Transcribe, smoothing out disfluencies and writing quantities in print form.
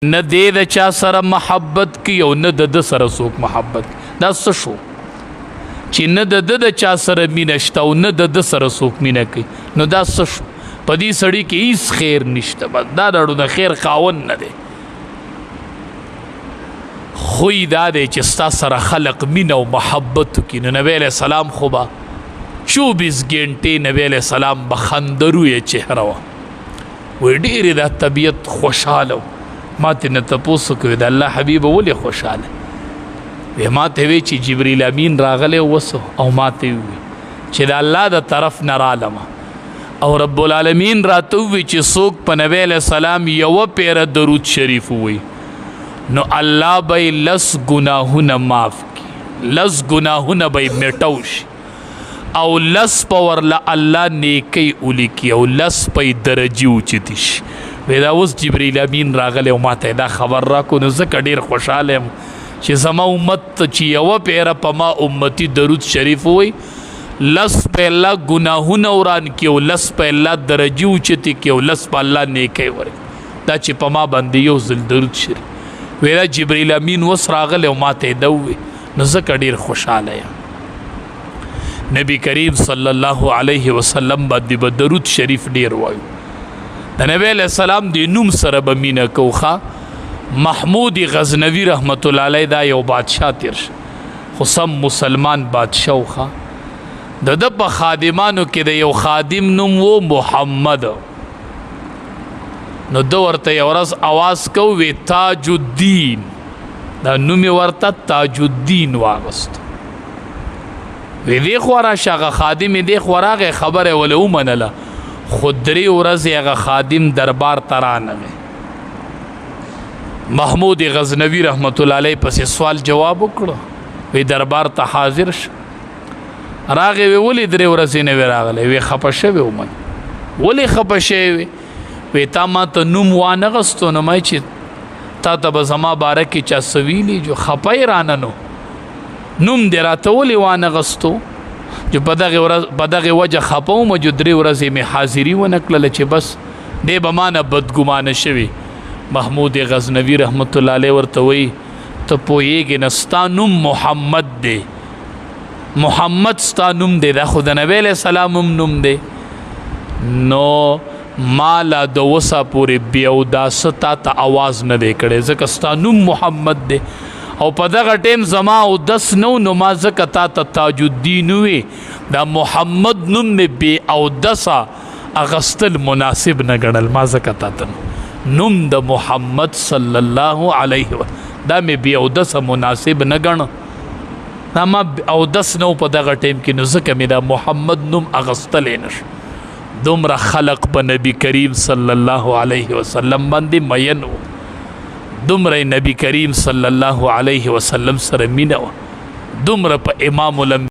نه دی د چا سره محبت کوي او نه د ده سره څوک محبت. دا څه شو چې نه د ده د چا سره مینه شته او نه د ده سره څوک مینه کوي؟ نو دا څه شو؟ په دې سړي کې هیڅ خیر نشته، بس دا دړو د خیر خاوند نه دی. خوی دا دی چې ستا سره خلق مینه او محبت وکړي. نو نبی علیه السلام خو به 24 ګنټې نبی علیه السلام به خندرویه چهره وه. وی ډېر دا طبیعت خوشاله ما ته نه تپوس کوي د الله حبیب ولې خوشاله؟ وی ما ته وی چې جبرئیل امین راغلی وسو او ما ته وی چې د الله د طرف نه رالم او رب العالمین راته وی چې څوک په نبی علیه السلام یوه پیره درود شریف وی نو الله به یې لس ګناهونه معاف کړي، لس ګناهونه به یې میټو شي او لس په ورله الله نیکی ولیکي او لس په یې درجې اوچتې شي. وی دا اوس جبرئیل امین راغلی او ماته یې دا خبر راکړو، نو ځکه ډېر خوشحاله یم چې زما امت ته چې یوه پیره په ما امتي درود شریف ووایي لس په الله ګناهونه وران کړي او لس په الله درجې اوچتې کړي او لس په الله نیکی ورکړي. دا چې په ما باندې یو ځل درود شریف وی دا جبرئیل امین اوس راغلی او ماته یې دا وویل، نو ځکه ډېر خوشحاله یم. نبی کریم صلی الله علیه وسلم باندې به درود شریف ډېر وایو. د نبی علیه السلام د نوم سره به مینه کوخه. محمود غزنوی رحمت الله علیه دا یو بادشاه تیر شو، خو سم مسلمان بادشاه وخه. د ده په خادمانو کې د یو خادم نوم و محمد. نو ده ورته یو ورځ اواز کو وی تاج الدین، دا نوم یې ورته تاج الدین واغست. وی دې خوا راشه، هغه خادم یې دې خوا راغی، خبره یې وله ومنله، خو درې ورځې هغه خادم دربار ته رانغی. محمود غزنوی رحمت الله علیه پسې سوال جواب وکړو، وی دربار ته حاضر شو. راغی وی ولې درې ورځې نه وی راغلی؟ وی خپه شوی وم. ولې خپه شوی وی؟ وی تا ما ته نوم وانه غستو، نو ما چې تا ته به زما باره کې چا څه ویلي، جو خپه یې رانه، نو نوم دې راته ولې وانه غستو؟ جو په دغې ورځ په دغې وجه خپه وم، جو درې ورځې مې حاضري ونه کړله چې بس دی به ما نه بدګمانه شوی. محمود غزنوی رحمت الله علیه ورته وایي ته پوهېږې نه، ستا نوم محمد دی، محمد ستا نوم دی، دا خو د نبی علیه السلام هم نوم دی، نو ما لا د اوسه پورې بې اوداسه تا ته اواز نه دی کړی، ځکه ستا نوم محمد دی او په دغه ټایم زما اودس نه و، نو ما ځکه تا ته تاج الدین ووی، دا محمد نوم مې بې اودسه اغستل مناسب نه ګڼل، ما ځکه تا ته نوم د محمد صلی الله علیه و دا مې بې اودسه مناسب نه ګڼه، دا ما اودس نه و په دغه ټایم کې، نو ځکه مې دا محمد نوم اغستلی نه شو. دومره خلق په نبی کریم صلی الله علیه وسلم باندې مین و، دومره نبی کریم صلی الله علیه وسلم سره مینه وه، دومره په امام الانبیاء.